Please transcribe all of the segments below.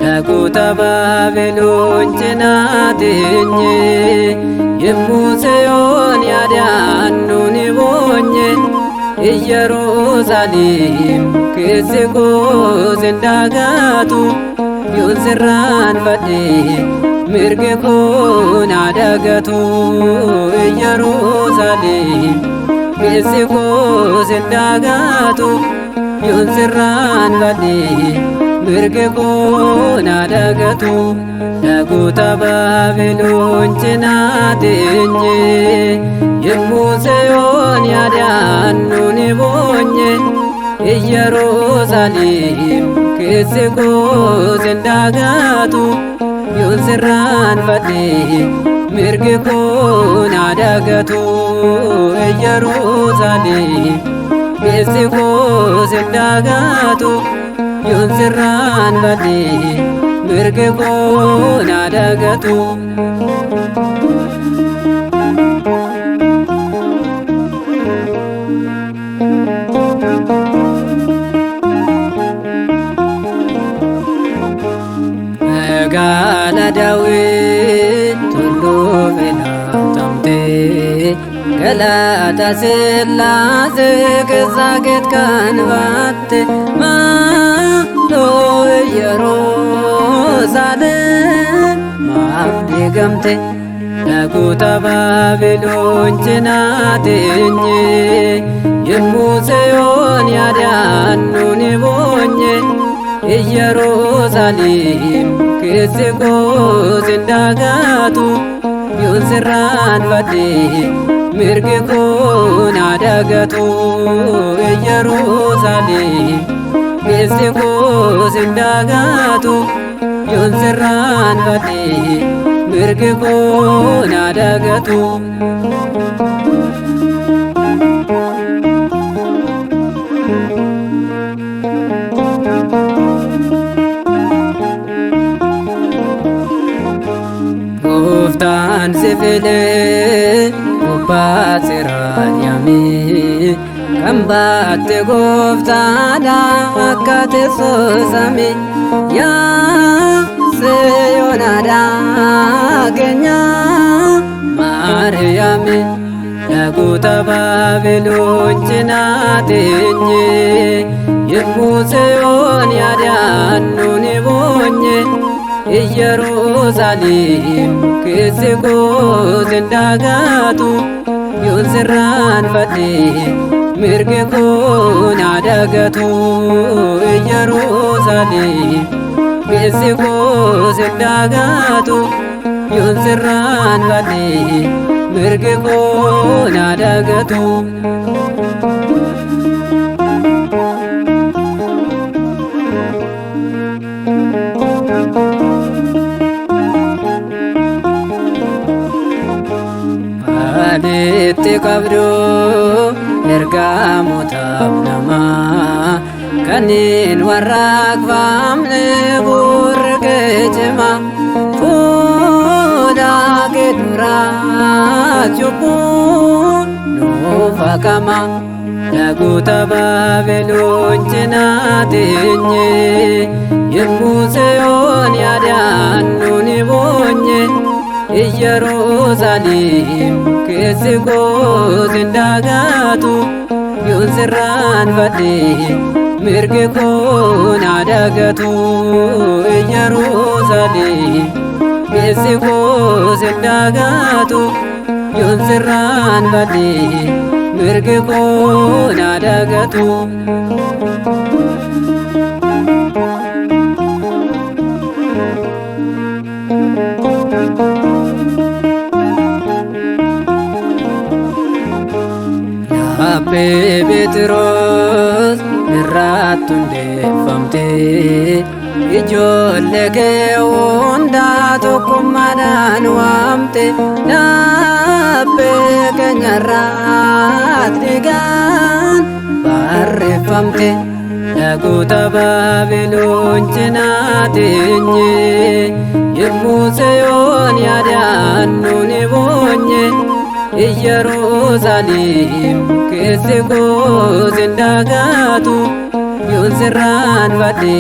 Dhagoota Baabiloon cinaa teenye, yemmuu Tsiyoon yaadaannu ni boonye. Iyyerusaalem keessi koos hin dagaatu, yoon sirraan fadhe mirgi koo na dagatu. Iyyerusaalem keessi koos hin dagaatu, yoon sirraan fadhe mirgi koo na dagatu. Dhagoota Baabiloon cinaa teenye, yemmuu Tsiyoon yaadaannu ni boonye. Iyyerusaalem keessi koos hin dagaatu, yoon sirraan fadhe mirgi koo na dagatu. Iyyerusaalem keessi koos hin dagaatu, yoon sirraan fadhe mirgi koo na dagatu. Magaala Daawit tulluu filatamtee, galata Sillaasee keessa keet kan baatte, maaloo Yerusaalem maaf diigamte? Dhagoota Baabiloon cinaa teenye, yemmuu Tsiyoon yaadaannu ni boonye. Iyyerusaalem keessi koos hin dagaatu, yoon sirraan fadhe mirgi koo na dagatu. Iyyerusaalem keessi koos hin dagaatu, yoon sirraan fadhe mirgi koo na dagatu. Gooftaan si filee gubbaa siraan yaamee, kan baatte gooftaadha akka teessoo samii. Yaa Tsiyoon aadaa keenya Maariyaami. Dhagoota Baabiloon cinaa teenye, yemmuu Tsiyoon yaadaannu ni boonye. Iyyerusaalem keessi koos hin dagaatu, yoon sirraan fadhe mirgi koo na dagatu. Iyyerusaalem keessi koos hin dagaatu, yoon sirraan fadhe mirgi koo na dagatu. Walitti qabdu ergamootaaf namaa, kanneen warraaqfamne burqee cimaa, fuula kee duraa cubbuun nuuf haqama. Dhagoota Baabiloon cinaa teenye, yemmuu Tsiyoon yaadaannu ni boonye. Iyyerusaalem keessi koos hin dagaatu, yoon sirraan fadhe mirgi koo na dagatu. Iyyerusaalem keessi koos hin dagaatu, yoon sirraan fadhe mirgi koo na dagatu. Laphee Phexros irratti hundeeffamtee, ijoollee kee hundaa tokkummaadhaan waamte. Laphee keenyarraat dhiigaan barreeffamte dhagoota Baabiloon cinaa teenye yemmuu Tsiyoon yaadaannu ni boonye. Iyyerusaalem keessi koos hin dagaatu yoon sirraan fadhe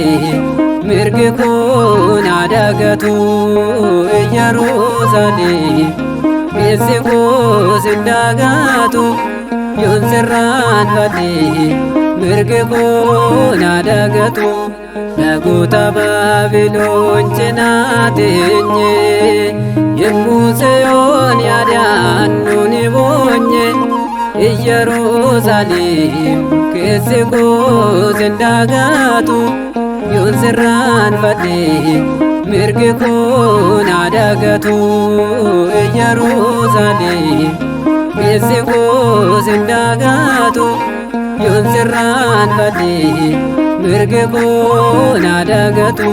mirgi kun adagatu. Iyyerusaalem keessi koos hin dagaatu yoon sirraan fadhe mirgi kun adagatu. Dhagoota Baabiloon cinaa teenye yemmuu Tsiyoon yaadaannu ni boonye. Iyyerusaalem keessi koos hin dagaatu yoon sirraan fadhe mirgi kun adagatu. Iyyerusaalem keessi koos hin dagaatu yoon sirraan fadhe mirgi kun adagatu.